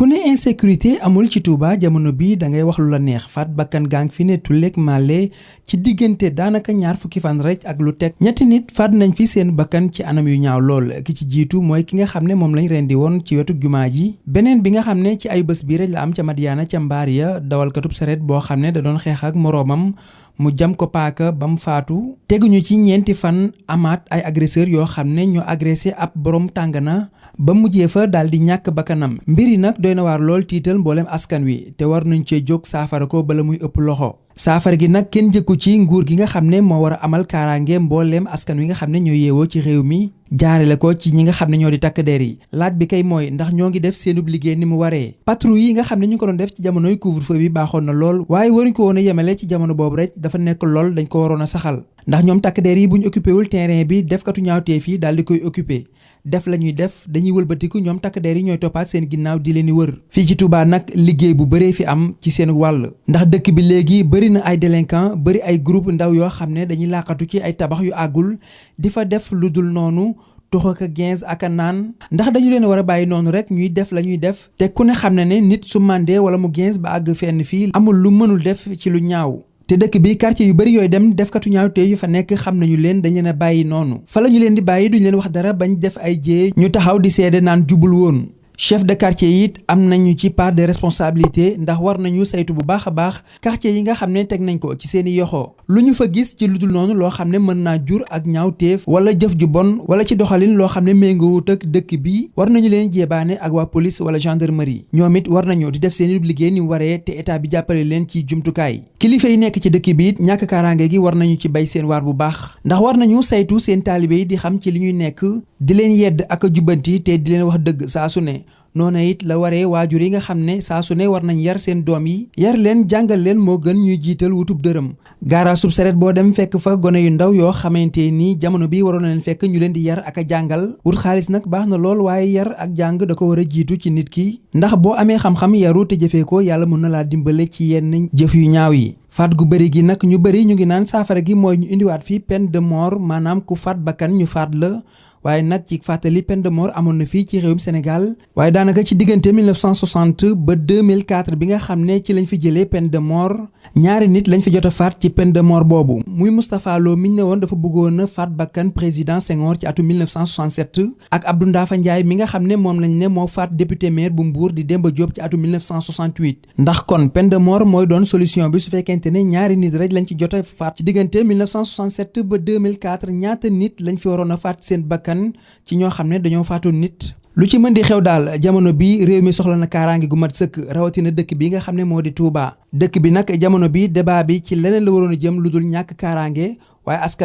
ku ne insécurité amul ci Touba jamono bi da ngay wax lu la neex faat bakkan gang fi ne tulleeg màlle ci diggante daanaka ñaar fukki fan rek ak lu teg ñetti nit faat nañ fi seen bakkan ci anam yu ñaaw lool ki ci jiitu mooy ki nga xam ne moom lañ rendi woon ci wetu jumaa ji beneen bi nga xam ne ci ay bés bi rek la am ca Madiana ca mbaar ya dawalkatub saret boo xam ne da doon xeex ak moroomam mu jam ko paaka ba mu faatu teguñu ci ñeenti fan amaat ay agresseur yoo xam ne ñoo agressé ab borom tàngana ba mujjee fa daal di ñàkk bakkanam mbir yi nag doy na waar lool tiital mboolem askan wi te war nañ cee jóg saafara ko bala muy ëpp loxo saafara gi nag kenn jëkku ci nguur gi nga xam ne moo war a amal kaaraange mbooleem askan wi nga xam ne ñoo yeewoo ci réew mi jaarale ko ci ñi nga xam ne ñoo di takk der yi laaj bi kay mooy ndax ñoo ngi def seenub liggéey ni mu waree patrouille yi nga xam ne ñu ko doon def ci jamonoy couvre-feu bi baaxoon na lool waaye waruñ ko woon a yemale ci jamono boobu rek dafa nekk lool dañ ko waroon a saxal ndax ñoom takk der yi bu ñu occupé wul terrain bi defkatu ñaawteef yi daal di koy occupé def la ñuy def dañuy wëlbatiku ñoom takk der yi ñooy toppaat seen ginnaaw di leen di wër fii ci Touba nag liggéey bu bëree fi am ci seen wàll ndax dëkk bi léegi bëri na ay délinquant bëri ay groupe ndaw yoo xam ne dañuy laqatu ci ay tabax yu àggul di fa def lu dul noonu tux ak gens ak a naan ndax dañu leen war a bàyyi noonu rek ñuy def la ñuy def te ku ne xam ne ne nit su màndee wala mu gens ba àgg fenn fii amul lu mënul def ci lu ñaaw te dëkk bi quartier yu bari yooyu dem defkatu ñaawte yu fa nekk xam nañu leen dañu leen a bàyyi noonu fa la ñu leen di bàyyi duñu leen wax dara bañ def ay jéey ñu taxaw di seede naan jubul woon chef de quartier yi it am nañu ci part de responsabilité ndax war nañu saytu bu baax a baax quartier yi nga xam ne teg nañ ko ci seeni yoxo lu ñu fa gis ci lu dul noonu loo xam ne mën naa jur ak ñaawteef wala jëf ju bon wala ci doxalin loo xam ne méngoowut ak dëkk bi war nañu leen jébaane ak waa police wala gendarmerie ñoom it war nañoo di def seeni liggéey ni mu waree te état bi jàppale leen ci jumtukaay kilifa yi nekk ci dëkk bi it ñàkk kaaraange gi war nañu ci bay seen waar bu baax ndax war nañu saytu seen taalibe yi di xam ci li ñuy nekk di leen yedd ak a jubbanti te di leen wax dëgg saa su ne noona it la waree waajur yi nga xam ne saa su ne war nañ yar seen doom yi yar leen jàngal leen moo gën ñuy jiital wutub dërëm gaara sub saret boo dem fekk fa gone yu ndaw yoo xamante ni jamono bi waroon na leen fekk ñu leen di yar ak a jàngal wut xaalis nag baax na lool waaye yar ak jàng da ko war a jiitu ci nit ki ndax boo amee xam-xam yaru te jëfee ko yàlla mën na laa dimbale ci yenn jëf yu ñaaw yi faat gu bëri gi nag ñu bëri ñu ngi naan saafara gi mooy ñu indiwaat fii peine de mort maanaam ku faat bakkan ñu faat la waaye nag ci fàttali peine de mort amoon na fii ci réewum Sénégal waaye daanaka ci diggante 1960 ba 2004 bi nga xam ne ci lañ fi jëlee peine de mort ñaari nit lañ fi jot a faat ci peine de mort boobu muy Moustapha Lo miñ ne woon dafa bëggoon a faat bakkan président Senghor ci atum 1967 ak Abdou Ndafa Ndiaye mi nga xam ne moom lañ ne moo faat député maire bu Mbour di Demba Diop ci atum 1968 ndax kon peine de mort mooy doon solution bi su fekkente ne ñaari nit rek lañ ci jot a faat ci diggante 1967 ba 2004 ñaata nit lañ fi waroon a faat seen bakkan ci ñoo xam ne dañoo faatoon nit lu ci mën di xew daal jamono bi réew mi soxla na kaaraange gu mat sëkk rawatina dëkk bi nga xam ne moo di Touba dëkk bi nag jamono bi débat bi ci leneen la waroon a jëm lu dul ñàkk kaaraange waaye askan